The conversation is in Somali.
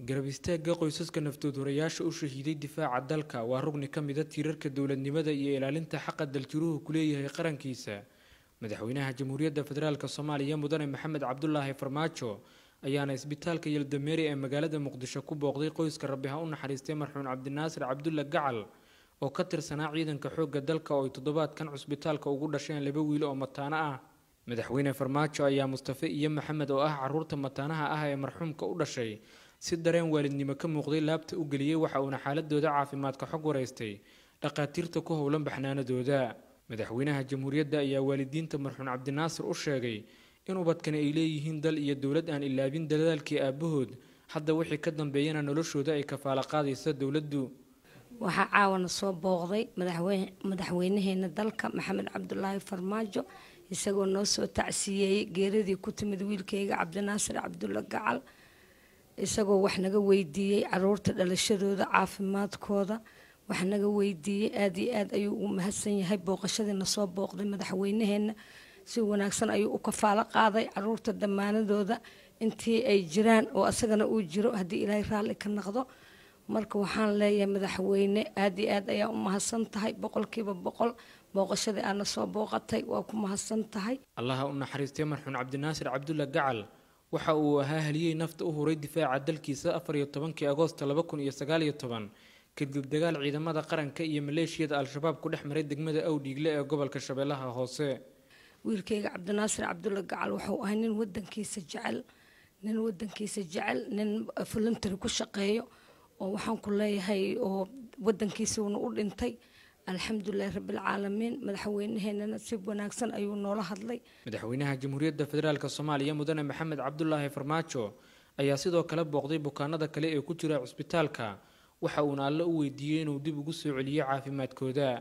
Garab istaagga qoysaska naftood-horayaasha u shahiiday difaaca dalka waa rugni ka mid ah tiirarka dowladnimada iyo ilaalinta xaqa daljiruhu ku leeyahay qarankiisa. Madaxweynaha Jamhuuriyadda Federaalk Soomaaliya Mudane Maxamed Cabdulaahi Farmaajo ayaana isbitaalka Yeldameeri ee magaalada Muqdisho ku booqday qoyska Rabbi ha u naxariistay marxuum Cabdinaasir Cabdulle Gacal oo ka tirsanaa ciidanka xoogga dalka oo ay toddobaadkan cusbitaalka ugu dhasheen laba wiil oo mataano ah. Madaxweyne Farmaajo ayaa Mustafe iyo Maxamed oo ah caruurta mataanaha ah ee marxuumka u dhashay si dareen waalidnimo ka muuqday laabta u geliyey, waxa uuna xaaladooda caafimaadka xog waraystay dhaqaatiirta ku howlan baxnaanadooda. Madaxweynaha Jamhuuriyadda ayaa waalidiinta marxuum Cabdinaasir u sheegay in ubadkani ay leeyihiin dal iyo dowlad aan ilaabin dadaalkii aabahood, hadda wixii ka dambeeyana noloshooda ay kafaalo qaadaysa dowladdu. Waxaa caawana soo booqday madaxweynaheena dalka Maxamed Cabdulaahi Farmaajo, isagoo noo soo tacsiyeeyey geeradii ku timid wiilkayga Cabdinaasir Cabdulle Gacal, isagoo wax naga weydiiyey caruurta dhalashadooda, caafimaadkooda wax naga weydiiyey. Aada iyo aad ayuu ugu mahadsan yahay booqashadiina soo booqday. Madaxweynaheena si wanaagsan ayuu u kafaalo qaaday caruurta dhammaanadooda intii ay jiraan oo asagana uu jiro, haddii Ilaahay raalli ka noqdo. Marka waxaan leeyahay, madaxweyne, aada iyo aad ayaa u mahadsan tahay, 100% booqashadii aadna soo booqatay waa ku mahadsan tahay. Allaha u naxariistay marxuum Cabdinaasir Cabdulle Gacal waxa uu ahaa haliyey nafta u huray difaaca dalkiisa 14-kii Agoosto 2019, kadib dagaal ciidamada qaranka iyo maleeshiyada Al-Shabaab ku dhex maray degmada Awdhiigle ee gobolka Shabeellaha Hoose. Wiilkayga Cabdinaasir Cabdulle Gacal wuxuu ahay nin wadankiisa jecel, nin wadankiisa jecel, nin voluntary ku shaqeeyo oo waxaan ku leeyahay oo wadankiisuuna u dhintay. Alxamdulilahi rabbilcaalamiin. Madaxweynaheenana si wanaagsan ayuu noola hadlay. Madaxweynaha Jamhuuriyadda Federaalk Soomaaliya Mudane Maxamed Cabdulaahi Farmaajo ayaa sidoo kale booqday bukaanada kale ee ku jira cusbitaalka, waxa uuna Alle u weydiiyey inuu dib ugu soo celiyo caafimaadkooda.